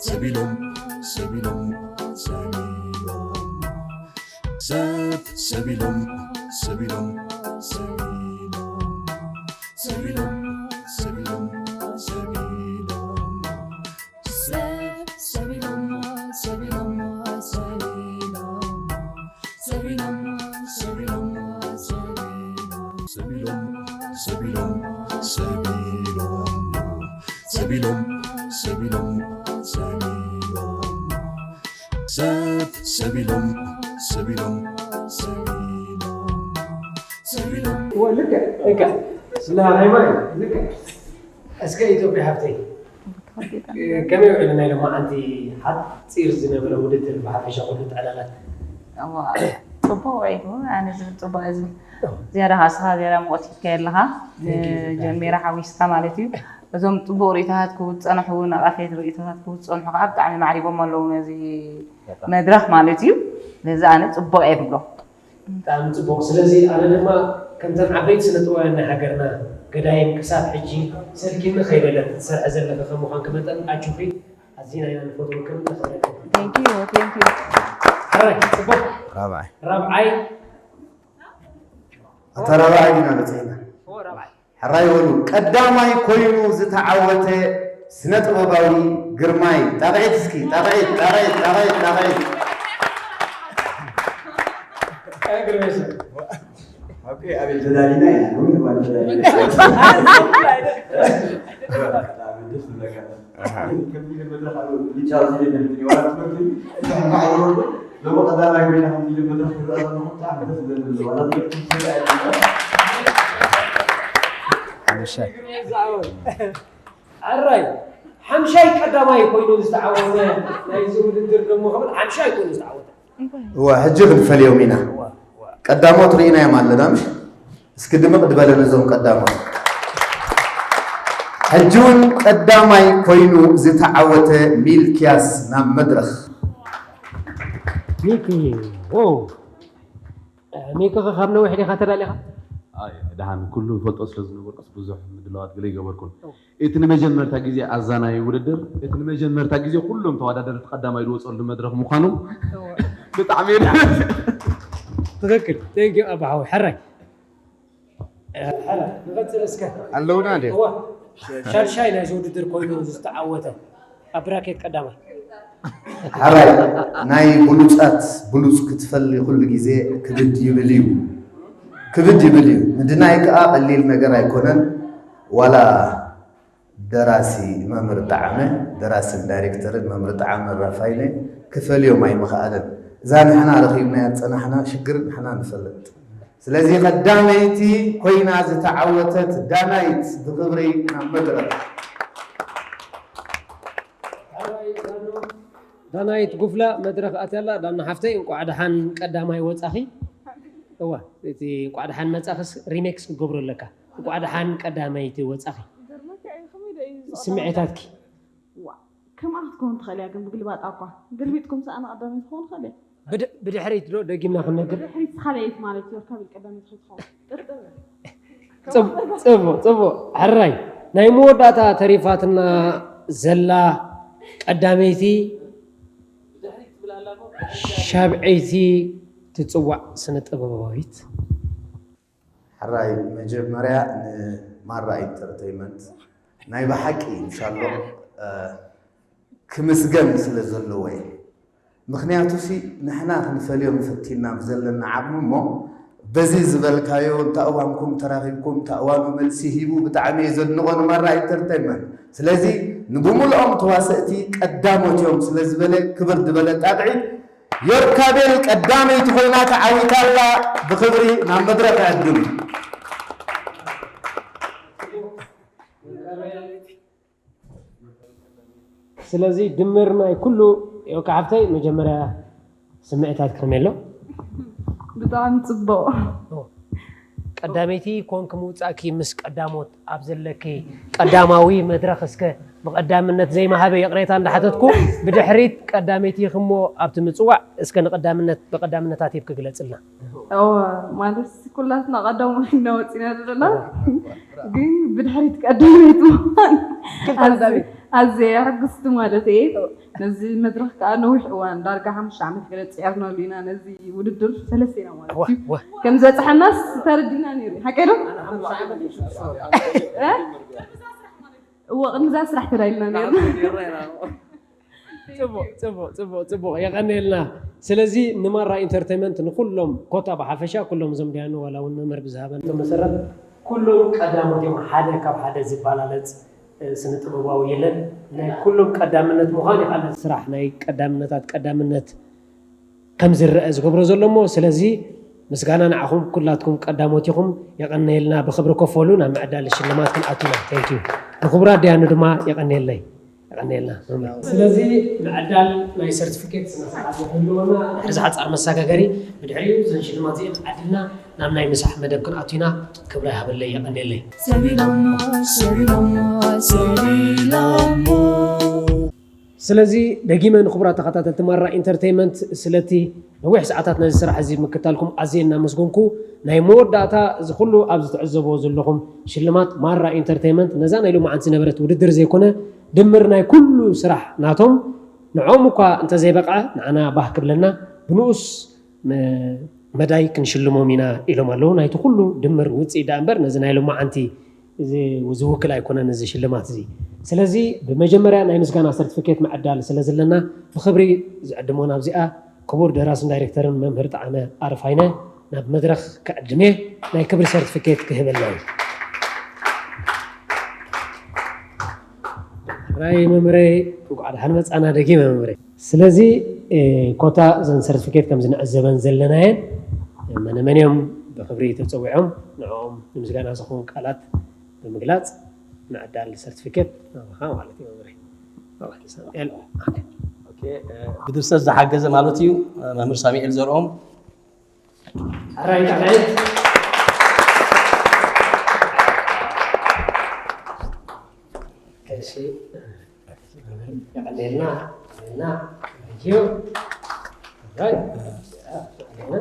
ሰቢሎም ሰቢሎም ሰቢሎም ሰብ ሰቢሎም ሰቢሎም ሰቢሎም ሰቢሎም ሰቢሎም ሰቢሎም ሰብ ሰቢሎም ሰቢሎም ሰቢሎም ሰቢሎም ሰቢሎም ሰቢሎም ሰቢሎም ሰቢሎም ሰቢሎም ሰቢሎም ሰቢሎም ሰብ ሰቢሎም ሰቢሎም ሰቢሎም ሰቢሎም ልክዕ ልክዕ ስለ ሃይማኖት ልክዕ እስከ ኢትዮጵያ ሃብተይ ከመይ ውዒሉ ናይ ሎማዓንቲ ሓፂር ዝነበረ ውድድር ብሓፈሻ ኩሉ ጠዕላላት ፅቡቅ ውዒሉ ኣነ ዝብል ፅቡቅ እየ ዝብል ዝያዳ ከዓ ስኻ ዝያዳ ሙቐት ሂብካዮ ኣለኻ ጀሚራ ሓዊስካ ማለት እዩ እዞም ፅቡቅ ርእይቶታት ክውፀንሑ ነቃፊት ርእይቶታት ክውፀንሑ ከዓ ብጣዕሚ ማዕሪጎም ኣለዉ ነዚ መድረክ ማለት እዩ ነዚ ኣነ ፅቡቅ እየ ብሎ ብጣዕሚ ፅቡቅ ስለዚ ኣነ ድማ ከምተን ዓበይቲ ስነ ጥበባውያን ናይ ሃገርና ገዳይም ክሳብ ሕጂ ሰልኪኒ ከይበለት ትሰርሐ ዘለኺ ከም ምኳንኪ መጠን ኣጆኺ ኣዚና ኢና ንፈትወክን ነኽብረክን Thank you, thank you. ሕራይ ፅቡቅ ራብዓይ ራብዓይ ኣታ ራብዓይ ኢና በፂሕና ሕራይ በሉ ቀዳማይ ኮይኑ ዝተዓወተ ስነ ጥበባዊ ግርማይ ጣቕዒት እስኪ ጣቕዒት ጣቕዒት ጣቕዒት ጣቕዒት ግርሜሰ ኦኬ ኣቤል ተዳሊና ኢና ወይ ማለት ተዳሊና ደስ ይብለካ ከምዚ መድረኽ ኣሎ ብቻ ዝደለም ዋላ ትምህርቲ ሎሚ ቀዳማይ ኮይና ከምዚ መድረኽ ክረኣ ዘለኹ ብጣዕሚ ደስ ዝብል ዋላ ትምህርቲ ኣራይ ሓምሻይ ቀዳማይ ኮይኑ ዝተዓወተ ናይዚ ውድድር ደሞ ክብል ሓምሻይ ኮይኑ ዝተዓወተ እወ ሕጂ ክንፈልዮም ኢና ቀዳሞት ርኢናዮም ኣለና ምሽ እስኪ ድምቕ ድበለ ነዞም ቀዳሞት ሕጂ እውን ቀዳማይ ኮይኑ ዝተዓወተ ሚልክያስ ናብ መድረኽ ሚኪ ሚኪ ካብ ነዊሕ ዲኻ ተዳሊኻ ደሓን ኩሉ ፈልጦ ስለ ዝነበርኩስ ብዙሕ ምድላዋት ገለ ይገበርኩን እቲ ንመጀመርታ ግዜ ኣዛናይ ውድድር እቲ ንመጀመርታ ግዜ ኩሎም ተወዳደርቲ ቀዳማይ ዝወፀሉ መድረክ ምዃኑ ብጣዕሚ ትክክል ቴንኪ ኣባሓዊ ሕራይ ንቐፅል እስከ ኣለውና ድዮ ሻድሻይ ናይዚ ውድድር ኮይኑ ዝተዓወተ ኣብ ብራኬት ቀዳማይ ሓራይ ናይ ብሉፃት ብሉፅ ክትፈሊ ኩሉ ግዜ ክብድ ይብል እዩ ክብድ ይብል እዩ ምድናይ ከዓ ቀሊል ነገር ኣይኮነን ዋላ ደራሲ መምህር ጣዕመ ደራስን ዳይሬክተርን መምህር ጣዕመ ራፋይነ ክፈልዮም ኣይምኽኣለን እዛ ንሕና ረኺብናያ ዝፀናሕና ሽግር ንሕና ንፈልጥ ስለዚ ቀዳመይቲ ኮይና ዝተዓወተት ዳናይት ብክብሪ ናብ መድረክ ዳናይት ጉፍላ መድረክ ኣትያላ ዳና ሓፍተይ እንቋዕ ደሓን ቀዳማይ ወፃኺ እዋ እቲ እንቋዕ ደሓን መፃኽስ ሪሜክስ ክገብሩ ኣለካ እንቋዕ ደሓን ቀዳመይቲ ወፃኺ ስምዒታትኪ ከምኣ ክትከውን ትኽእል እያ ግን ብግልባጣ እኳ ግልቢጥኩም ሰኣና ቀዳመይቲ ትኸውን ትኽእል እያ ብድሕሪት ዶ ደጊምና ክንነግር ድሕሪት ካልኣየት ማለት እዩ ካብ ቀዳመይቲ ከይትኸውን ጥርጥር ፅቡቅ ፅቡቅ ሕራይ ናይ መወዳእታ ተሪፋትና ዘላ ቀዳመይቲ ሻብዐይቲ ትፅዋዕ ስነ ጥበባዊት ሕራይ መጀመርያ ንማራ ኢንተርተይመንት ናይ ብሓቂ ኢንሻሎ ክምስገን ስለ ዘለዎ እየ ምክንያቱ ሲ ንሕና ክንፈልዮም ፈቲና ብዘለና ዓቕሚ እሞ በዚ ዝበልካዮ እንተ እዋንኩም ተራኺብኩም እንተ እዋኑ መልሲ ሂቡ ብጣዕሚ እየ ዘድንቖ ንማራ ኢንተርተይመንት ስለዚ ንብሙልኦም ተዋሰእቲ ቀዳሞት እዮም ስለ ዝበለ ክብር ዝበለ ጣቕዒት ዮርካቤል ቀዳመይቲ ኮይና ተዓዊታላ ብክብሪ ናብ መድረክ ዕድም ስለዚ ድምር ናይ ኩሉ ዮካ ሓፍተይ መጀመርያ ስምዕታት ከመይ ኣሎ ብጣዕሚ ፅቡቅ ቀዳመይቲ ኮንክ ምውፃእኪ ምስ ቀዳሞት ኣብ ዘለኪ ቀዳማዊ መድረክ እስከ ብቀዳምነት ዘይመሃበ ይቅሬታ እንዳሓተትኩ ብድሕሪት ቀዳመይቲ ኢኺ እሞ ኣብቲ ምፅዋዕ እስከ ንቀዳምነት ብቀዳምነታት ሂብኪ ግለፅልና ማለት ኩላትና ቀዳሙ ኢና ወፂና ዘለና ግን ብድሕሪት ቀዳመይቲ ምኳን ኣዛቢ ኣዝየ ሕጉስቲ ማለት እየ። ነዚ መድረኽ ከዓ ነዊሕ እዋን፣ ዳርጋ ሓሙሽተ ዓመት ገለ ፅዒርናሉ ኢና። ነዚ ውድድር ሰለስቴና ማለት እዩ። ከም ዝበፅሐናስ ተረዲና ነይሩ እዩ። ሓቀይ ዶ? እ? እዎ፣ ቅድሚ እዛ ስራሕ ተዳይልና ነይርና። ጽቡቕ ጽቡቕ ጽቡቕ ጽቡቕ፣ የቐንየልና። ስለዚ ንማራ ኢንተርቴንመንት ንኩሎም ኮታ ብሓፈሻ ኩሎም እዞም ዲያኑ ዋላ እውን መምህር ብዝሃበን መሰረት ኩሎም ቀዳሞት እዮም። ሓደ ካብ ሓደ ዝበላለጽ ስነ ጥበባዊ የለን። ናይ ኩሎም ቀዳምነት ምዃን ይኽእል። ስራሕ ናይ ቀዳምነታት ቀዳምነት ከም ዝረአ ዝገብሮ ዘሎ እሞ፣ ስለዚ ምስጋና ንዓኹም ኩላትኩም ቀዳሞት ኢኹም። የቐንየልና። ብኽብሪ ኮፍ በሉ። ናብ ምዕዳል ሽልማት ክንኣቱ ኢና። Thank you። ንክቡራት ዲያኑ ድማ የቐንየለይ። የቐንየልና። ስለዚ ምዕዳል ናይ ሰርቲፊኬት ስነ ስርዓት ንክህልወና ድሕሪ ዝሓፃር መሰጋገሪ ብድሕሪኡ እዘን ሽልማት እዚአን ዓዲልና ናብ ናይ ምሳሕ መደብ ክንኣቱ ኢና። ክብራ ይሃበለይ። የቐንየለይ። ሰሊላማ ሰሊላማ ሰሊላማ ስለዚ ደጊመ ንክቡራት ተኸታተልቲ ማራ ኢንተርቴይመንት ስለቲ ነዊሕ ሰዓታት ነዚ ስራሕ እዚ ምክታልኩም ኣዝየ እናመስገንኩ፣ ናይ መወዳእታ እዚ ኩሉ ኣብዚ ትዕዘብዎ ዘለኹም ሽልማት ማራ ኢንተርቴይመንት ነዛ ናይ ሎማዓንቲ ዝነበረት ውድድር ዘይኮነ ድምር ናይ ኩሉ ስራሕ ናቶም ንዕኦም እኳ እንተዘይበቕዐ ንዓና ባህ ክብለና ብንኡስ መዳይ ክንሽልሞም ኢና ኢሎም ኣለዉ። ናይቲ ኩሉ ድምር ውፅኢት ደኣ እምበር ነዚ ናይ ሎማዓንቲ እዚ ዝውክል ኣይኮነን እዚ ሽልማት እዚ። ስለዚ ብመጀመርያ ናይ ምስጋና ሰርቲፊኬት ምዕዳል ስለ ዘለና ብኽብሪ ዝዕድሞ ናብዚኣ ክቡር ደራስን ዳይሬክተርን መምህር ጣዕመ ኣረፋይነ ናብ መድረኽ ክዕድሜ ናይ ክብሪ ሰርቲፊኬት ክህበልና እዩ። ራይ መምረይ እንኳዕ ደሓን መፃና ደጊመ መምረይ። ስለዚ ኮታ እዘን ሰርቲፊኬት ከም ዝንዕዘበን ዘለናየን መነመን እዮም ብክብሪ ተፀዊዖም ንዕኦም ንምስጋና ዝኸውን ቃላት ብምግላፅ ምዕዳል ሰርቲፊኬት ናባኻ ማለት እዩ መምረይ። ብድርሰት ዝሓገዘ ማለት እዩ መምህር ሳሚኤል ዘርኦም። ኣራይ ጣዕመት እሺ የቐንየልና።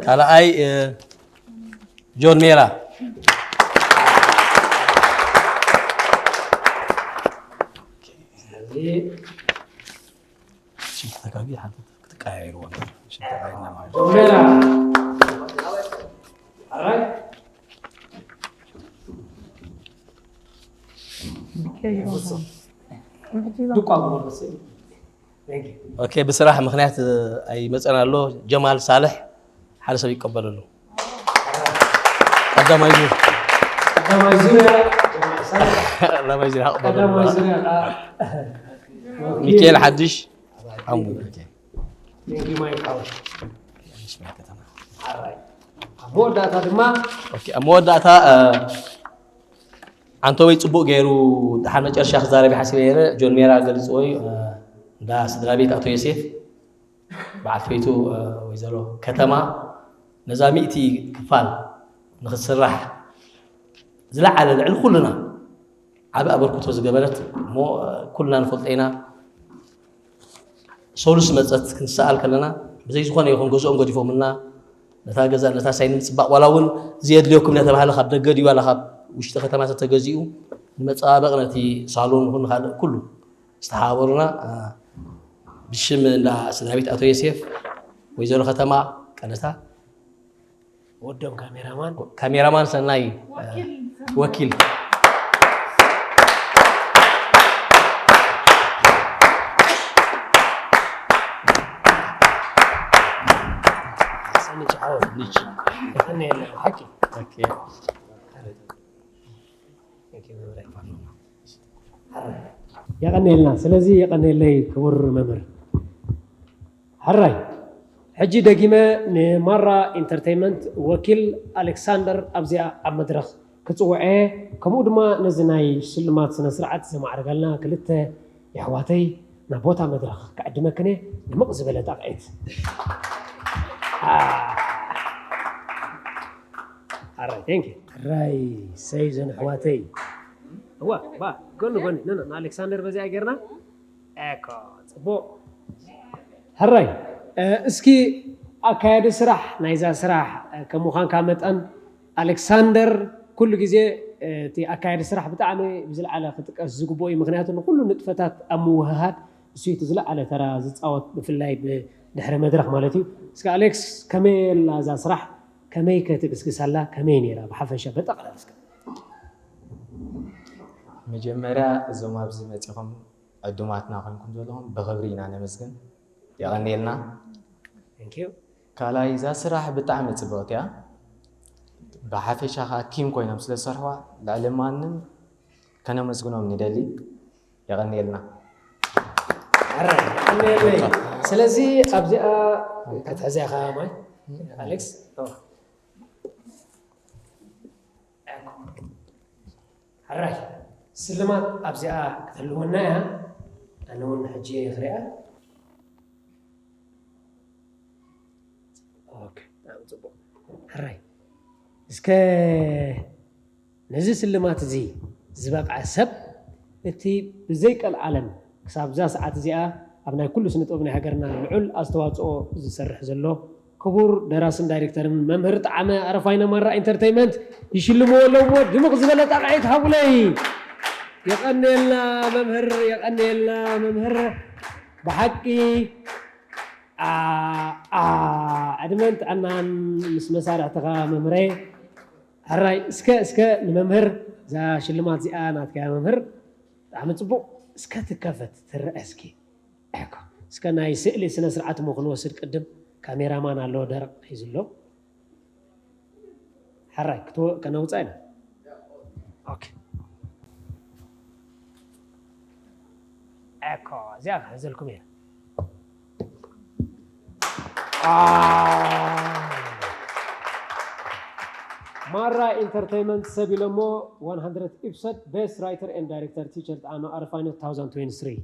ካልኣይ ጆን ሜራ። ሽንቲ ተጋጊ ሓንቲ ክትቀያየርዎ ሽንቲ ተጋጊ እናማለት እዩ። ዱቋ ግበር መሰለኝ። ኦኬ ብስራሕ ምክንያት ኣይመፀን ኣሎ። ጀማል ሳልሕ ሓደ ሰብ ይቀበለሉ። ቀዳማይ ዙር ቀዳማይ ዙርያ ጀማል ሳልሕ ቀዳማይ ዙር ይቀበለሉ። ቀዳማይ ዙርያ ከዓ ሚካኤል ሓድሽ ዓሙ። Thank you my power። ኣብ መወዳእታ ድማ ኦኬ ኣብ መወዳእታ ዓንተወይ ፅቡቅ ገይሩ ደሓን መጨረሻ ክዛረብ ሓሲበ ነይረ። ጆን ሜራ ገሊፅዎ እዩ። እንዳ ስድራ ቤት ኣቶ ዮሴፍ በዓልቲ ቤቱ ወይዘሮ ከተማ ነዛ ሚእቲ ክፋል ንክትስራሕ ዝለዓለ ልዕሊ ኩልና ዓቢ ኣበርክቶ ዝገበረት እሞ ኩልና ንፈልጦ ኢና። ሶሉስ መጸት ክንሰኣል ከለና ብዘይ ዝኾነ ይኹን ገዝኦም ገዲፎምልና ነታ ገዛ ነታ ሳይኒ ምጽባቕ ዋላ እውን እዚ የድልየኩም እናተባህለ ካብ ደገ ድዩ ዋላ ካብ ውሽጢ ከተማ ተተገዚኡ ንመጸባበቕ ነቲ ሳሎን ይኹን ካልእ ኩሉ ዝተሓባበሩና ብሽም እንዳ ስድራ ቤት ኣቶ ዮሴፍ ወይዘሮ ከተማ ቀነታ ወዶም ካሜራማን ካሜራማን ሰናይ ወኪል ሰንጭ ሓወት ንጭ የቀነ የለ ሓቂ የቀንየልና። ስለዚ የቀንየለይ ክቡር መምህር ሕራይ። ሕጂ ደጊመ ንማራ ኢንተርተይመንት ወኪል ኣሌክሳንደር ኣብዚኣ ኣብ መድረኽ ክፅውዐ ከምኡ ድማ ነዚ ናይ ሽልማት ስነ ስርዓት ዘማዕርጋልና ክልተ የሕዋተይ ናብ ቦታ መድረኽ ክዕድመክን እየ። ድምቕ ዝበለ ጣቕዒት። ኣራይ ቴንክ ሕራይ ሰይ ዘን ኣሕዋተይ እዋ ባ ጎኒ ጎኒ ኖ ኖ ንኣሌክሳንደር በዚኣ ጌርና ኤኮ ጽቡቕ ሕራይ እስኪ ኣካያዲ ስራሕ ናይዛ ስራሕ ከም ምዃንካ መጠን ኣሌክሳንደር ኩሉ ግዜ እቲ ኣካያዲ ስራሕ ብጣዕሚ ብዝለዓለ ክጥቀስ ዝግብኦ እዩ። ምኽንያቱ ንኹሉ ንጥፈታት ኣብ ምውህሃድ እሱ እቲ ዝለዓለ ተራ ዝፃወት፣ ብፍላይ ብድሕሪ መድረኽ ማለት እዩ። እስከ ኣሌክስ፣ ከመይ ኣላ እዛ ስራሕ? ከመይ ከ ትግስግስ ኣላ? ከመይ ነይራ ብሓፈሻ በጠቕላላ እስከ? መጀመርያ እዞም ኣብዚ መፂኹም ዕዱማትና ኮይንኩም ዘለኹም ብኽብሪ ኢና ነመስግን። የቐንየልና። Thank you። ካልኣይ እዛ ስራሕ ብጣዕሚ ፅብቕቲ እያ። ብሓፈሻ ከዓ ቲም ኮይኖም ስለ ዝሰርሕዋ ልዕሊ ማንም ከነመስግኖም ንደሊ። የቐንየልና። ሕራይ፣ የቐንየለይ። ስለዚ ኣብዚኣ ክትሕዛ ኢኻ ማይ ኣሌክስ። ሕራይ፣ ስልማት ኣብዚኣ ክትህልወና እያ። ኣነ እውን ሕጂ እየ ክሪኣ። ኦኬ፣ ብጣዕሚ ፅቡቕ። ሕራይ፣ እስከ ነዚ ስልማት እዚ ዝበቕዐ ሰብ፣ እቲ ብዘይቀልዓለም ክሳብ እዛ ሰዓት እዚኣ ኣብ ናይ ኩሉ ስነ ጥበብ ናይ ሃገርና ልዑል ኣስተዋፅኦ ዝሰርሕ ዘሎ ክቡር ደራስን ዳይሬክተርን መምህር ጠዓመ ኣረፋይነ ማራ ኢንተርተይመንት ይሽልምዎ ኣለዎ። ድምቕ ዝበለ ጣቕዒት ሃቡለይ። የቐንየልና መምህር፣ የቐንየልና መምህር። ብሓቂ ኣ- ኣ- ዕድመን ጥዕናን ምስ መሳርሕትኻ መምህረይ። ሕራይ እስከ እስከ ንመምህር እዛ ሽልማት እዚኣ ናትካ እያ መምህር። ብጣዕሚ ፅቡቕ። እስከ ትከፈት ትረአ እስኪ። እኮ እስከ ናይ ስእሊ ስነ ስርዓት እሞ ክንወስድ ቅድም ካሜራማን ኣሎ ደረቕ ሒዙ ኣሎ። ሕራይ ክትወ- ከነውፃ ኢና። ኦኬ። እኮ እዚኣ ክሕዘልኩም እየ። አ፣ ማራ ኢንተርተይመንት ሰብ ኢሎሞ one hundred episode best writer and director teacher ጣዕመ ኣረፋይነ two thousand twenty-three።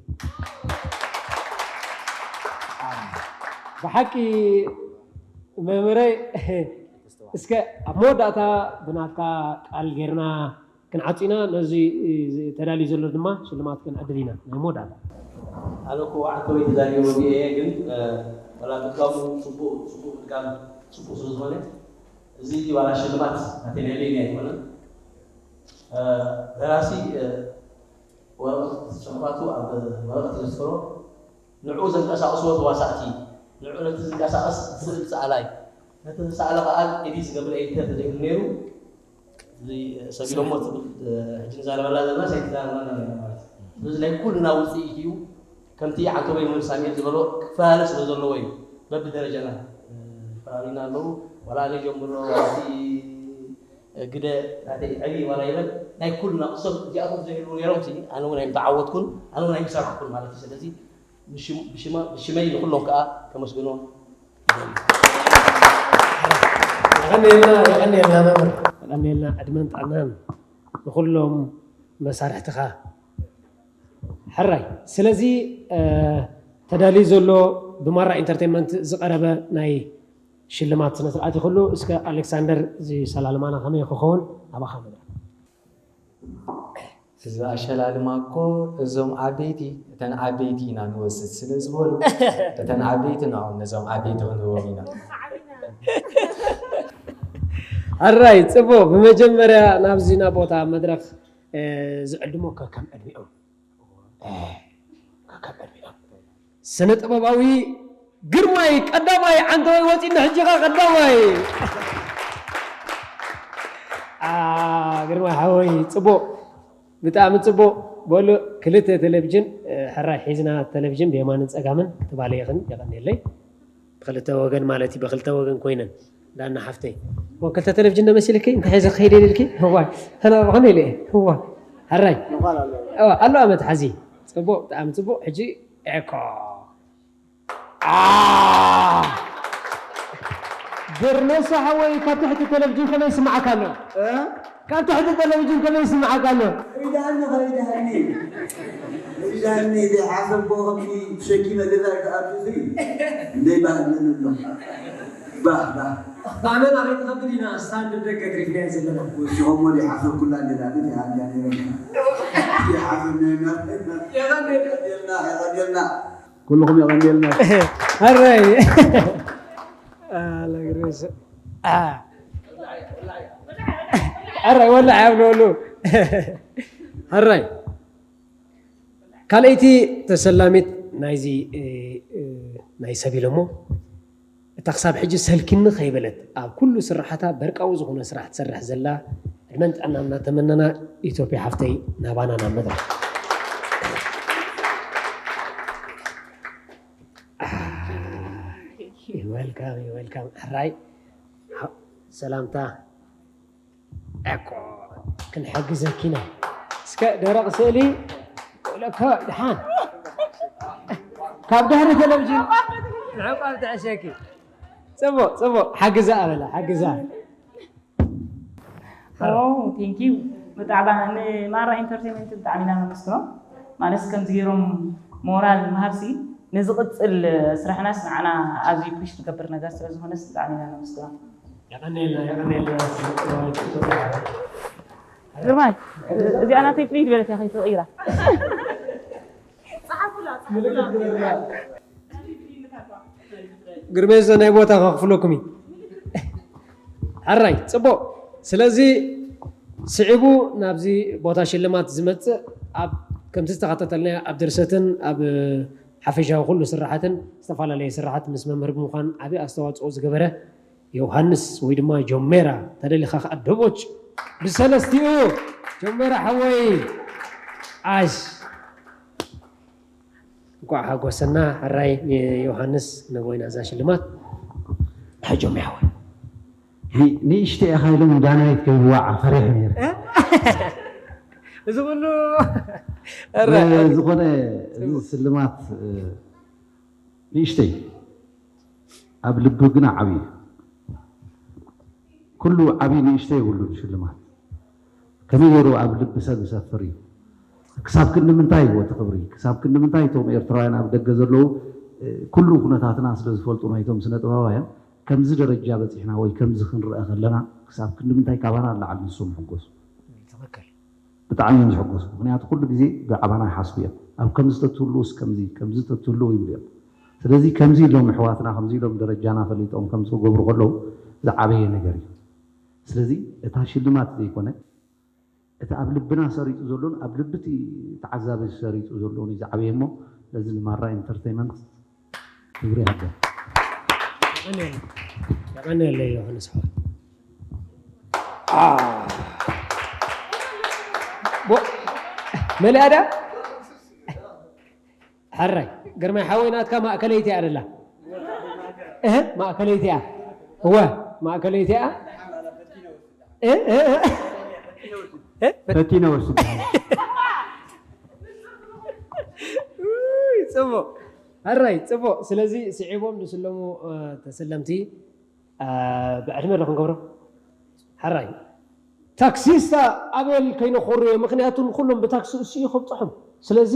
ብሓቂ መምህረይ እስከ ኣብ መወዳእታ ብናትካ ቃል ጌርና ክንዓፂና ነዚ ተዳልዩ ዘሎ ድማ ሽልማት ክንዕድል ኢና ናይ መወዳእታ። ኣነ እኮ ዓርከይ ተዛሪበ ወዲኤ እየ፣ ግን ዋላ ምድጋሙ ፅቡቅ ፅቡቅ ምድጋም ፅቡቅ ስለ ዝኾነ እዚ ዋላ ሽልማት ናተይ ናይ ለይኒ ኣይኮነን። ደራሲ ወረቐት ፅሑፋቱ ኣብ ወረቐት ዘስፈሮ ንዕኡ ዘንቀሳቕስዎ ተዋሳእቲ ንዕኡ ነቲ ዝንቀሳቐስ ዝኽእል ሰኣላይ ነቲ ዝሰኣለ ከዓ ኤዲት ዝገብር ኤዲተር ተዘይህሉ ነይሩ እዚ ሰቢሎሞ ትብል ሕጂ ንዛረበላ ዘለና ሳይትዛረበላ ዘለና ማለት እዩ። ስለዚ ናይ ኩልና ውፅኢት እዩ። ከምቲ ዓንቶበይ መምህር ሳሚኤል ዝበሎ ክፈላለ ስለ ዘለዎ እዩ። በብደረጃና ይፈላለዩና ኣለዉ። ዋላ ኣነ ጀምሮ ዋላ እቲ ግደ ናተይ ዕብይ ዋላ ይበል ናይ ኩልና እሶም እዚኣቶም ዘይህልዉ ነይሮም ሲ ኣነ እውን ኣይምተዓወትኩን ኣነ እውን ኣይምሰራሕኩን ማለት እዩ። ስለዚ ብሽመይ ንኩሎም ከዓ ከመስግኖም የቐንየልና የቐንየልና መምህር የቐንየልና ዕድመን ጥዕናን ንኩሎም መሳርሕትኻ። ሕራይ ስለዚ ተዳልዩ ዘሎ ብማራ ኢንተርቴንመንት ዝቐረበ ናይ ሽልማት ስነ ስርዓት ይክሉ እስከ ኣሌክሳንደር እዚ ሰላልማና ከመይ ክኸውን ኣባኻ መድረክ። እዚ ኣሸላልማ እኮ እዞም ዓበይቲ እተን ዓበይቲ ኢና ንወስድ ስለ ዝበሉ እተን ዓበይቲ ንዕኦም ነዞም ዓበይቲ ክንህቦም ኢና። ኣራይ ፅቡቅ ብመጀመርያ ናብዚ ናብ ቦታ መድረክ ዝዕድሞ ከከም ዕድሚኦም ከከም ዕድሚኦም ስነ ጥበባዊ ግርማይ ቀዳማይ ዓንተወይ ወፂና ሕጂኻ ቀዳማይ ግርማይ ሓወይ ፅቡቅ ብጣዕሚ ፅቡቅ በሉ ክልተ ቴሌቭዥን ሕራይ ሒዝና ቴሌቭዥን ብየማንን ፀጋምን ትባለይኽን የቀኒለይ ብክልተ ወገን ማለት እዩ ብክልተ ወገን ኮይነን ዳና ሓፍተይ ክልተ ቴሌቭዥን ዶ መሲልኪ እንታይ ሒዘ ክኸይደ ኢልኪ ህዋይ ተናብኹን ኢለ ህዋ ሕራይ ኣሎ ኣመት ሓዚ ፅቡቅ ብጣዕሚ ፅቡቅ ሕጂ ኤኮ ብርነሳ ሓወይ ካብ ትሕቲ ቴሌቭዥን ከመይ ይስምዓካ ኣሎ ካብ ትሕቲ ቴሌቭዥን ከመይ ይስምዓካ ኣሎ ሪዳኒ ኸሪዳኒ ሪዳኒ ዘይሓሰብክዎ ከምዚ ተሸኪመ ገዛ ይተኣቱ ሲ እንደይ ባህልኒ ኣሎ ባህ ባህ ኣመና ከይትኸብድ ኢና ስታንድ ደገ ግሪፍናዮ ዘለና ወሲኾሞ ዘይሓሰብኩላ እንደዳግም ይሃልያ ነይረ ዘይሓሰብ ነና የቐንየልና የቐንየልና ኩልኹም የቐንየልና ኣረይ ኣለግርስ ሕራይ ወላዕ ኣብለሉ። ሕራይ ካልኣይቲ ተሰላሚት ናይዚ ናይ ሰብ ኢሎሞ እታ ክሳብ ሕጂ ሰልኪኒ ከይበለት ኣብ ኩሉ ስራሓታ በርቃዊ ዝኾነ ስራሕ ትሰርሕ ዘላ ዕድመን ጥዕናን እናተመነና ኢትዮጵያ ሓፍተይ ናባና ናብ መድረኽ። Welcome, welcome። ሕራይ ሰላምታ እኮ ክንሕግዘኪ ኢና። እስከ ደረቕ ስእሊ ለካ ድሓን ካብ ድሕሪ ቴሌቪዥን ንዕቋብ ትዕሸኪ። ጽቡቕ ጽቡቕ ሓግዛ ኣበላ ሓግዛ። ቴንክ ዩ። ብጣዕሚ ንማራ ኢንተርቴንመንት ብጣዕሚ ኢና ነመስግኖ። ማለት ከምዚ ገይሮም ሞራል ምሃብሲ ንዝቕፅል ስራሕናስ ንዓና ኣዝዩ ፑሽ ዝገብር ነገር ስለ ዝኾነስ ብጣዕሚ ኢና ነመስግኖ። የቐንየልና የቐንየልና። ግርማይ እዚኣ ናተይ ፍልይ ዝበለት እያ ከይትቕይራ። ግርሜ ዘ ናይ ቦታ ከኽፍለኩም እዩ። ሕራይ ጽቡቕ። ስለዚ ስዒቡ ናብዚ ቦታ ሽልማት ዝመጽእ ኣብ ከምቲ ዝተኸታተልናዮ ኣብ ድርሰትን ኣብ ሓፈሻዊ ኩሉ ስራሓትን ዝተፈላለየ ስራሓት ምስ መምህር ብምዃን ዓቢ ኣስተዋፅኦ ዝገበረ ዮሃንስ ወይ ድማ ጆሜራ ተደሊኻ ከዓ ደቦጭ ብሰለስቲኡ ጆሜራ ሓወይ ዓሽ እንኳዕ ሓጎሰና ሕራይ ዮሃንስ ነቦይና እዛ ሽልማት ሕጆም ያወ ንእሽተ ኢኻ ኢሎም ዳናይት ከይዋዓ ፈሪሕ ነይረ እዚ ኩሉ ዝኾነ እዚ ስልማት ንእሽተይ ኣብ ልቢ ግና ዓብዩ ኩሉ ዓብዪ ንእሽተይ የብሉን ሽልማት ከመይ ገይሩ ኣብ ልቢ ሰብ ይሰፍር እዩ ክሳብ ክንዲ ምንታይ እዩ እቲ ክብሪ ክሳብ ክንዲ ምንታይ እቶም ኤርትራውያን ኣብ ደገ ዘለዉ ኩሉ ኩነታትና ስለ ዝፈልጡ ናይቶም ስነ ጥበባውያን ከምዚ ደረጃ በፂሕና ወይ ከምዚ ክንረአ ከለና ክሳብ ክንዲ ምንታይ ካባና ንላዕሊ ንሶም ይሕጎሱ ብጣዕሚ እዮም ዝሕጎሱ ምክንያቱ ኩሉ ግዜ ብዛዕባና ይሓስቡ እዮም ኣብ ከምዚ ተትህልውስ ከምዚ ከምዚ ተትህልው ይብሉ እዮም ስለዚ ከምዚ ኢሎም ኣሕዋትና ከምዚ ኢሎም ደረጃና ፈሊጦም ከምዚ ክገብሩ ከለዉ ዝዓበየ ነገር እዩ ስለዚ እታ ሽልማት ዘይኮነ እቲ ኣብ ልብና ሰሪፁ ዘሎን ኣብ ልቢ እቲ ተዓዛቢ ሰሪፁ ዘሎን እዩ ዝዓበየ እሞ ስለዚ ንማራ ኢንተርቴይመንት ክብሪ ይሃቦ የቐንየለ ዮሃንስ ሓወይ መሊኣ ድያ ሕራይ ግርማይ ሓወይ ናትካ ማእከለይቲ እያ ደላ እህ ማእከለይቲ እያ እወ ማእከለይቲ እያ ፈቲነ ወስድ ጽቡቕ ሕራይ ጽቡቕ ስለዚ ስዒቦም ዝስለሙ ተሰለምቲ ብዕድመ ዶ ክንገብሮ ሕራይ ታክሲስታ ኣቤል ከይነኾርዮ ምክንያቱ ንኩሎም ብታክሲ እሱ እዩ ከብፅሖም ስለዚ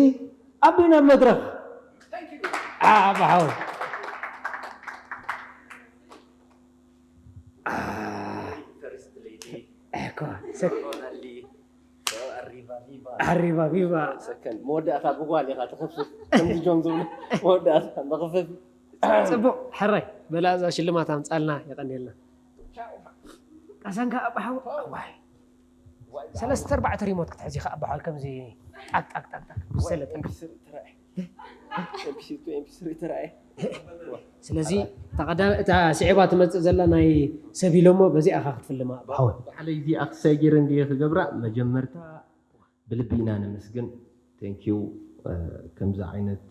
ኣቤና መድረኽ ኣባሓወይ ኣሪባ ቪቫ መወዳእታ ብጓል ኢኻ ትኸፍት ከምዚ ጆን ዝብሉ መወዳእታ መኽፈፊ ፅቡቕ ሕራይ በላ እዛ ሽልማት ኣምፃልና የቐንየልና ኣሰንካ ኣባሓወ ዋይ ሰለስተ ኣርባዕተ ሪሞት ክትሕዚ ከኣ በሓል ከምዚ ጣቅ ጣቅ ጣቅ ጣቅ ብሰለ ጠንቅ ስለዚ እታ ስዒባ ትመፅእ ዘላ ናይ ሰብ ኢሎሞ በዚኣ ኢኻ ክትፍልማ ብሓወ ባዕለይ እዚኣ ክሳይ ገይረ እንድየ ክገብራ መጀመርታ ብልቢ ኢና ነመስግን thank you ከምዚ ዓይነት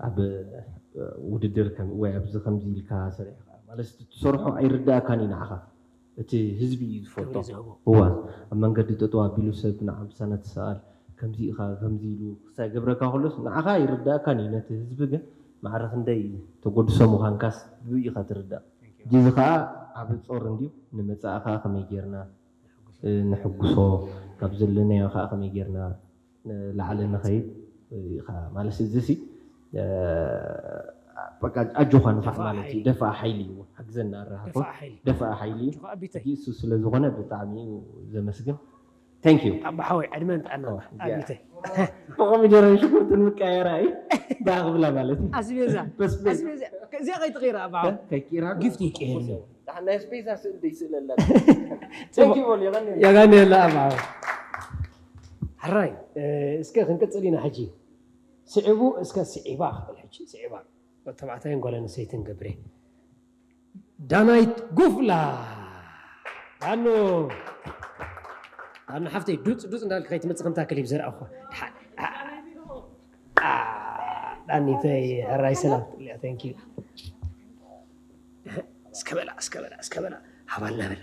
ኣብ ውድድር ወይ ኣብዚ ከምዚ ኢልካ ሰሪሕካ ማለት ትሰርሖ ኣይርዳእካን እዩ ንዓኻ እቲ ህዝቢ እዩ ዝፈልጦ እዋ ኣብ መንገዲ ጠጠው ኣቢሉ ሰብ ንዓ ምሳና ትሰኣል ከምዚ ኢኻ ከምዚ ኢሉ ክሳይ ገብረካ ከሎስ ንዓኻ ይርዳእካን እዩ ነቲ ህዝቢ ግን ማዕረ ክንደይ ተጎድሶ ምዃንካስ ብኡ ኢኻ ትርዳእ እዚ ኸዓ ዓቢ ጾር እንድዩ ንመጻእኻ ከመይ ጌርና ንሕጉሶ ካብ ዘለናዮ ከዓ ከመይ ጌርና ንላዕሊ ንኸይድ ኢኻ ማለት እዚ ሲ በቃ ኣጆኻ ንፋዕ ማለት እዩ ደፋኣ ሓይሊ እዩ ሓግዘና ኣራሃኮ ደፋኣ ሓይሊ እዩ እሱ ስለ ዝኾነ ብጣዕሚ እዩ ዘመስግን thank you ኣቦ ሓወይ ዕድመን ጥዕና ኣቢተይ ብኮሚደረን ሽጉርትን ምቀየራ እዩ ዳ ክብላ ማለት እዩ ኣስቤዛ ኣስቤዛ እዚኣ ከይትቕይራ ኣቦ ሓወይ ከይቅይራ ጊፍት ይቀየር ደሓን ናይ ኣስቤዛ ስእሊ ደይስእለላ። Thank you በሉ፣ የቐንየልና። የቐንየልና ኣባ። ሕራይ፣ እ፣ እስከ ክንቅጽል ኢና ሕጂ። ስዒቡ እስከ ስዒባ ክብል ሕጂ፣ ስዒባ። ተባዕታይን ጓል ኣንስተይትን ገብሬ። ዳናይት ጉፍላ። ዳኖ። ዳኖ ሓፍተይ፣ ዱጽ ዱጽ እንዳልክ ከይትመጽእ ከምታ ክሊፕ ዘርኣኹ። ደሓን። ኣ፣ ዳኒተይ፣ ሕራይ ሰላም። Thank you። እስከ በላ፣ እስከ በላ፣ እስከ በላ። ሃባልና በላ።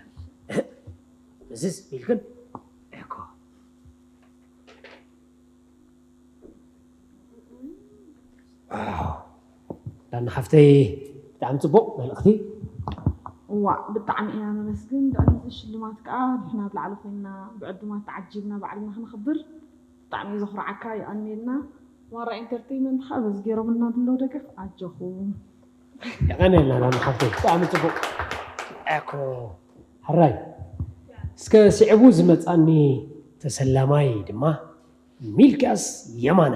እዝዝ ኢልክን? እኮ። ዋው። ዳና ሓፍተይ፣ ብጣዕሚ ጽቡቕ መልእኽቲ። እዋእ፣ ብጣዕሚ ኢና ነመስግን። ልዕሊ እዚ ሽልማት ከኣ ንሕና ኣብ ላዕሊ ኮይንና ብዕዱማት ተዓጂብና ባዕልና ክነኽብር ብጣዕሚ እዩ ዘኹርዓካ። የቐንየልና። ማራ ኢንተርቴይመንት ከኣ በዚ ገይሮምልና ዘለዉ ደገፍ ኣጆኹም። የቐንየልና ዳና ሓፍተይ፣ ብጣዕሚ ጽቡቕ። እኮ። ሕራይ፣ እስከ ስዕቡ ዝመጻኒ ተሰላማይ ድማ ሚልክያስ የማነ።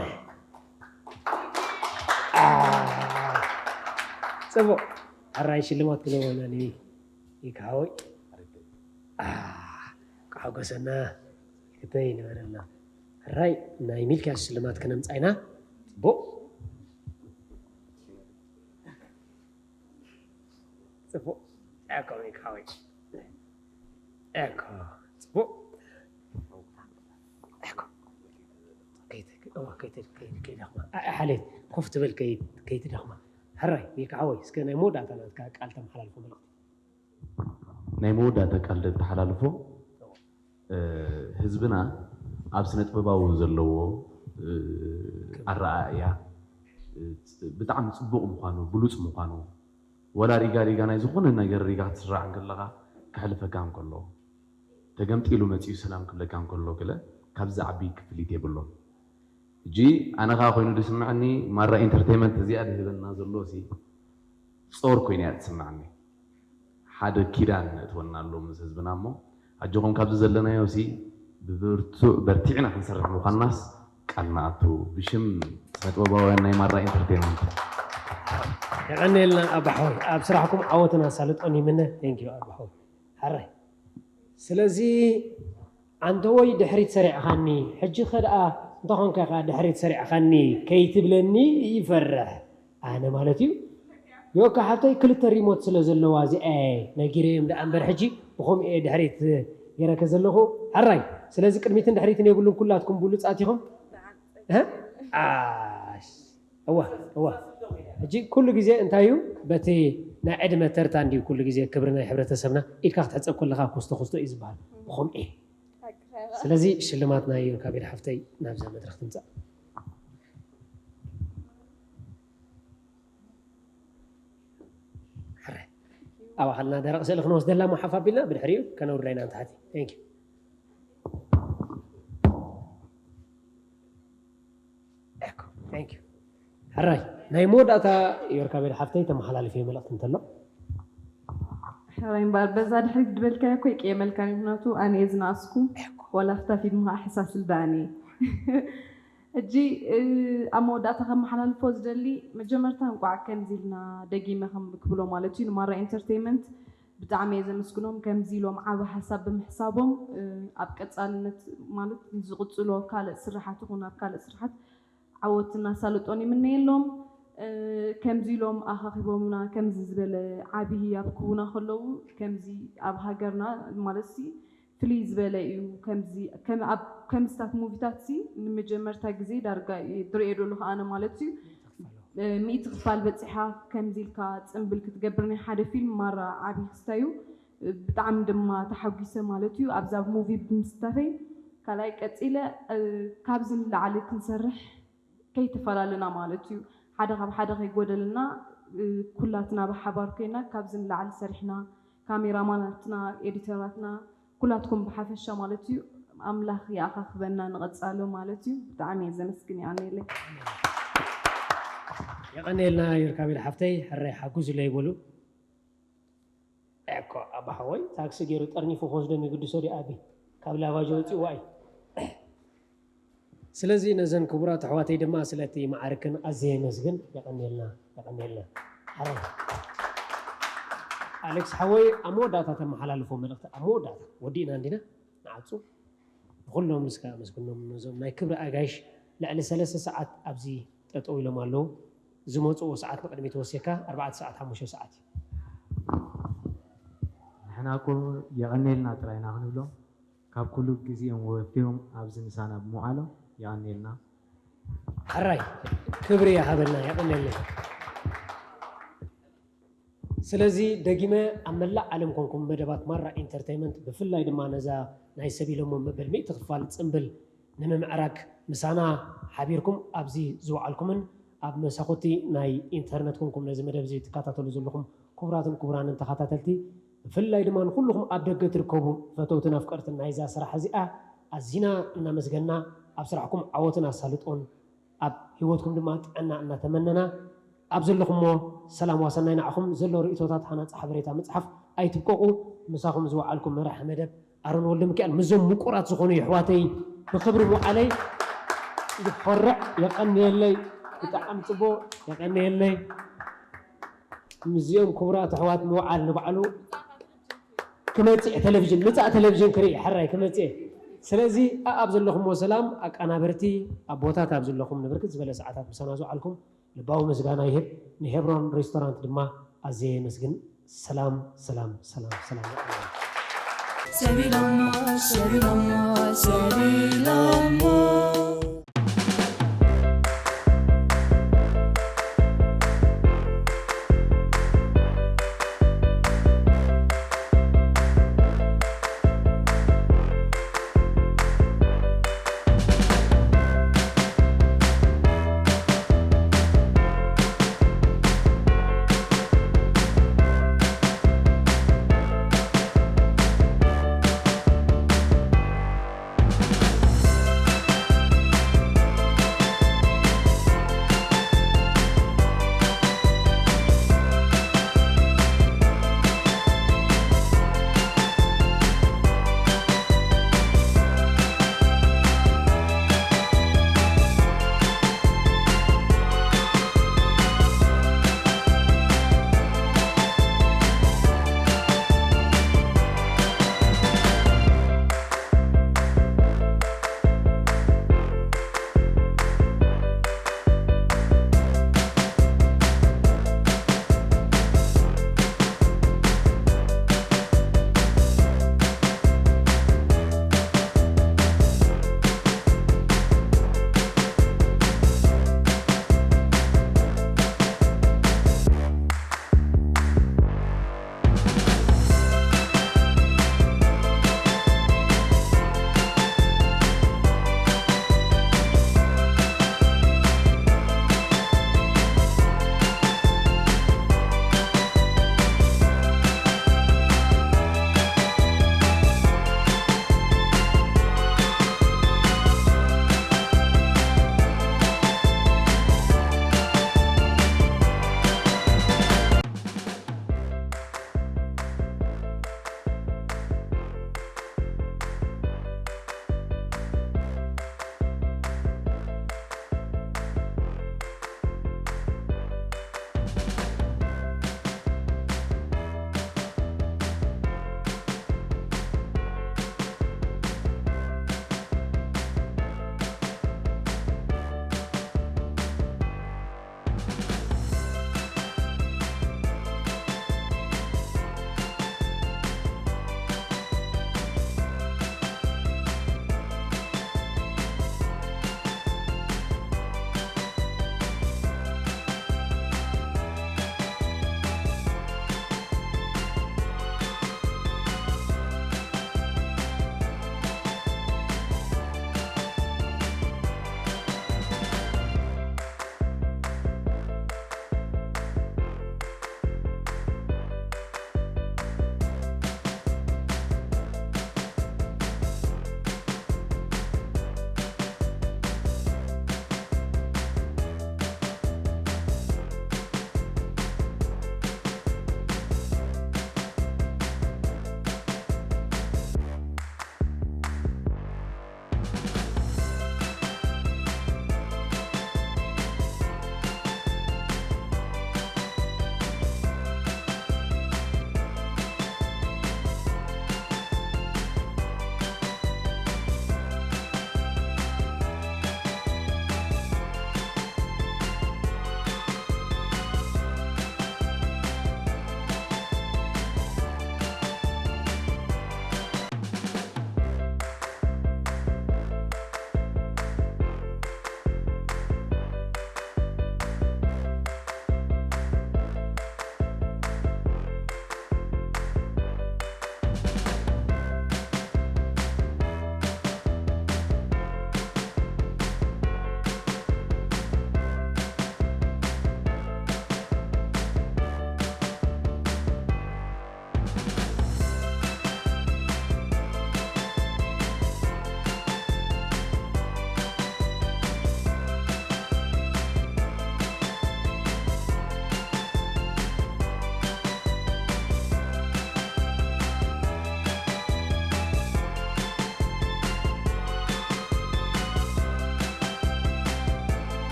አ፣ ጽቡቕ። ሕራይ ሽልማት ክለወና ንሚልካ ሓወይ። አ፣ ክሓጎሰና ክተይ ንበረልና። ሕራይ ናይ ሚልክያስ ሽልማት ክነምጻ ኢና። ጽቡቕ። ጽቡቕ። እኮ ሚልክያ ሓወይ። እኮ። ጽቡቕ። እኮ። ከይት-፣ እዋ፣ ከይት-፣ ከይት-፣ ከይደኽማ። ኣ-፣ ሓሌት፣ ኮፍ ትበል ከይት-፣ ከይትደኽማ። ሕራይ፣ ሚልክያ ሓወይ፣ እስከ ናይ መወዳእታ ናትካ ቃል ተመሓላልፎ መልእኽቲ። ናይ መወዳእታ ቃል ደተሓላልፎ፣ እ፣ ህዝብና ኣብ ስነ ጥበባዊ ዘለዎ፣ እ፣ ኣረኣእያ፣ እ፣ ብጣዕሚ ጽቡቕ ምዃኑ፣ ብሉጽ ምዃኑ፣ ወላ ሪጋ ሪጋ ናይ ዝኾነ ነገር ሪጋ ክትስራዕ እንከለኻ ከሕልፈካ እንከሎ፣ ተገምጢሉ መጺኡ ሰላም ክብለካ እንከሎ ገለ ካብዚ ዝዓቢ ክፍሊት የብሉን። ሕጂ ኣነ ኸኣ ኮይኑ ዝስምዐኒ ማራ ኢንተርቴይመንት እዚኣ ድህበና ዘሎ ሲ ጾር ኮይኑ እያ ትስምዓኒ። ሓደ ኪዳን ነእትወና ኣሎ ምስ ህዝብና እሞ ኣጆኹም ካብዚ ዘለናዮ ሲ ብብርቱዕ በርቲዕና ክንሰርሕ ምዃንናስ ቃል ንኣቱ ብሽም ስነ ጥበባውያን ናይ ማራ ኢንተርቴይመንት። የቐንየልና ኣባ ሓወይ፣ ኣብ ስራሕኩም ዓወትን ኣሳልጦን ይምነ። Thank you ኣባ ሓወይ። ሕራይ። ስለዚ ኣንተ ወይ ድሕሪት ሰሪዕኻኒ፣ ሕጂ ኸ ደኣ እንተኾንካ ኢኻ ድሕሪት ሰሪዕኻኒ ከይትብለኒ ይፈርሕ ኣነ ማለት እዩ። ዮካ ሓፍተይ ክልተ ሪሞት ስለ ዘለዋ እዚኣ ነጊረዮም ደኣ እምበር ሕጂ ብኸምኡ እየ ድሕሪት ገይረከ ዘለኹ። ሕራይ። ስለዚ ቅድሚትን ድሕሪትን የብሉን፣ ኩላትኩም ብሉጻት ኢኹም። እ? ኣሽ። እዋ፣ እዋ። ሕጂ ኩሉ ግዜ እንታይ እዩ? በቲ ናይ ዕድመ ተርታ እንድዩ ኩሉ ግዜ ክብሪ ናይ ሕብረተሰብና ኢድካ ክትሕጸብ ከለኻ ኩስቶ ኩስቶ እዩ ዝበሃል። ብኸምኡ እየ። ስለዚ ሽልማት ናይ ዮርካቤል ሓፍተይ ናብዛ መድረኽ ትምጻእ። ሕረ። ኣብ ኣኻልና ደረቕ ስእሊ ክንወስደላ እሞ ሓፍ ኣቢልና ብድሕሪኡ ከነውርዳ ኢና ንታሕቲ። Thank you። ኤኮ፣ thank you። ሕራይ፣ ናይ መወዳእታ ዮርካቤል ሓፍተይ ተመሓላልፊ መልእኽቲ እንተሎ? ሕራይ እምበኣር፣ በዛ ድሕሪት ዝበልካዮ እኮ ይቅየመልካ፣ ምኽንያቱ ኣነ እየ ዝነኣስኩ፣ ዋላ ኣብታ ፊልም ከዓ ሕሳስ ልዳኣኒ። ሕጂ፣ እ፣ ኣብ መወዳእታ ከመሓላልፎ ዝደሊ፣ መጀመርታ እንቋዕ ከምዚ ኢልና ደጊመ ከም ክብሎ ማለት እዩ፣ ንማራ ኢንተርቴይመንት ብጣዕሚ እየ ዘመስግኖም፣ ከምዚ ኢሎም ዓቢ ሓሳብ ብምሕሳቦም፣ እ፣ ኣብ ቀጻልነት ማለት ንዝቕጽሎ ካልእ ስራሓት ይኹን ኣብ ካልእ ስራሓት ዓወትን ኣሳልጦን ይምነየሎም። እ፣ ከምዚ ኢሎም ኣኻኺቦምና፣ ከምዚ ዝበለ ዓቢ ህያብ ክህቡና ከለዉ፣ ከምዚ ኣብ ሃገርና ማለትሲ ፍልይ ዝበለ እዩ። ከምዚ፣ ከም ኣብ፣ ከምስታት ሙቪታት ሲ ንመጀመርታ ግዜ ዳርጋ እየ ዝርእዮ ዘለኹ ኣነ ማለት እዩ። እ፣ ሚእቲ ክፋል በጺሓ ከምዚ ኢልካ ጽምብል ክትገብር ናይ ሓደ ፊልም ማራ ዓቢ ክስታይ እዩ። እ፣ ብጣዕሚ ድማ ተሓጒሰ ማለት እዩ ኣብዛ ሙቪ ብምስታፈይ። ካልኣይ ቀጺለ፣ እ፣ ካብዚ ንላዕሊ ክንሰርሕ ከይተፈላለና ማለት እዩ። ሓደ ካብ ሓደ ከይጎደልና፣ እ፣ ኩላትና ብሓባር ኮይና ካብዚ ንላዕሊ ሰሪሕና፣ ካሜራማናትና፣ ኤዲተራትና፣ ኩላትኩም ብሓፈሻ ማለት እዩ። ኣምላኽ ይኣኻኽበና ንቐጻሎ ማለት እዩ። ብጣዕሚ እየ ዘመስግን፣ የቐንየለይ። የቐንየልና ዮርካቤል ሓፍተይ፣ ሕራይ ሓጉዙለይ በሉ። ኤኮ፣ ኣባ ሓወይ፣ ታክሲ ገይሩ ጠርኒፉ ክወስዶም ይግድሶ ድዩ ኣቢ? ካብ ላቫጆ ወፂኡ ዋይ። ስለዚ ነዘን ክቡራት ኣሕዋተይ ድማ ስለቲ መዓርክን ኣዝየ የመስግን። የቐንየልና፣ የቐንየልና። ሓራይ። ኣሌክስ ሓወይ፣ ኣብ መወዳእታ ተመሓላልፎ መልእኽቲ፣ ኣብ መወዳእታ ወዲእና እንዲና ንዓጹ። ንኹሎም እስከ ኣመስግኖም፣ ነዞም ናይ ክብሪ ኣጋይሽ ልዕሊ ሰለስተ ሰዓት ኣብዚ ጠጠው ኢሎም ኣለዉ። ዝመፅዎ ሰዓት ንቅድሚት ወሲካ ኣርባዕተ ሰዓት ሓሙሽተ ሰዓት እዩ። ንሕና እኮ የቐኔልና ጥራይና ክንብሎም ካብ ኩሉ ግዜኦም ወፊዮም ኣብዚ ምሳና ብምውዓሎም የቐኔልና። ሕራይ ክብሪ ይሃበልና፣ የቐኔልና። ስለዚ ደጊመ ኣብ መላእ ዓለም ኮንኩም መደባት ማራ ኢንተርተይመንት ብፍላይ ድማ ነዛ ናይ ሰብ ኢሎሞ መበል ሚእቲ ክፋል ጽምብል ንምምዕራግ ምሳና ሓቢርኩም ኣብዚ ዝወዓልኩምን ኣብ መሳኹቲ ናይ ኢንተርነት ኮንኩም ነዚ መደብ እዚ ትከታተሉ ዘለኹም ክቡራትን ክቡራንን ተኸታተልቲ ብፍላይ ድማ ንኩልኹም ኣብ ደገ ትርከቡ ፈተውትን ኣፍቀርትን ናይዛ ስራሕ እዚኣ ኣዚና እናመስገና ኣብ ስራሕኩም ዓወትን ኣሳልጦን ኣብ ህይወትኩም ድማ ጥዕና እናተመነና ኣብ ዘለኹሞ ሰላም ዋሰናይ ንዓኹም ዘሎ ርእቶታት ሃናፂ ሓበሬታ ምፅሓፍ ኣይትብቀቑ። ምሳኹም ዝወዓልኩም መራሒ መደብ ኣሮን ወልደ ሚካኤል ምስዞም ምቁራት ዝኾኑ የሕዋተይ ብክብሪ ምውዓለይ ይኾርዕ። የቐንየለይ፣ ብጣዕሚ ፅቡቕ የቐንየለይ። ምስዚኦም ክቡራት ኣሕዋት ምውዓል ንባዕሉ ክመፅእ ቴሌቪዥን ምፃእ ቴሌቪዥን ክርኢ ሕራይ ክመፅእ። ስለዚ ኣኣብ ዘለኹምዎ ሰላም ኣቀናበርቲ ኣቦታት ኣብ ዘለኹም ንብርክት ዝበለ ሰዓታት ምሳና ዝውዓልኩም ልባዊ ምስጋና ይህብ። ንሄብሮን ሬስቶራንት ድማ ኣዝየ የመስግን። ሰላም ሰላም ሰላም ሰላም። ሰቢሎሞ ሰቢሎሞ ሰቢሎሞ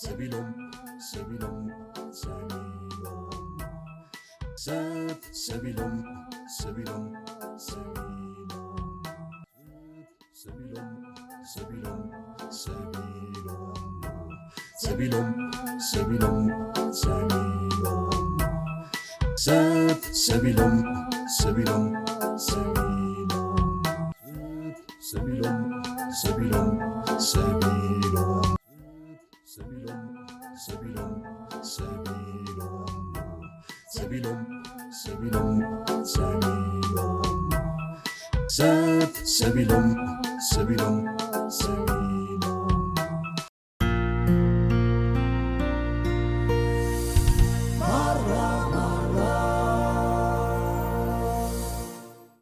ሰቢሎም ሰቢሎም ሰቢሎም ሰብ ሰቢሎም ሰቢሎም ሰቢሎም ሰቢሎም ሰቢሎም ሰቢሎም ሰቢሎም ሰቢሎም ሰቢሎም ሰብ ሰቢሎም ሰቢሎም ሰቢሎም ሰቢሎም ሰቢሎም ሰቢሎም ሰቢሎም ሰቢሎም ሰቢሎም ሰቢሎም ሰቢሎም ሰቢሎም ሰብ ሰቢሎም ሰቢሎም ሰቢሎም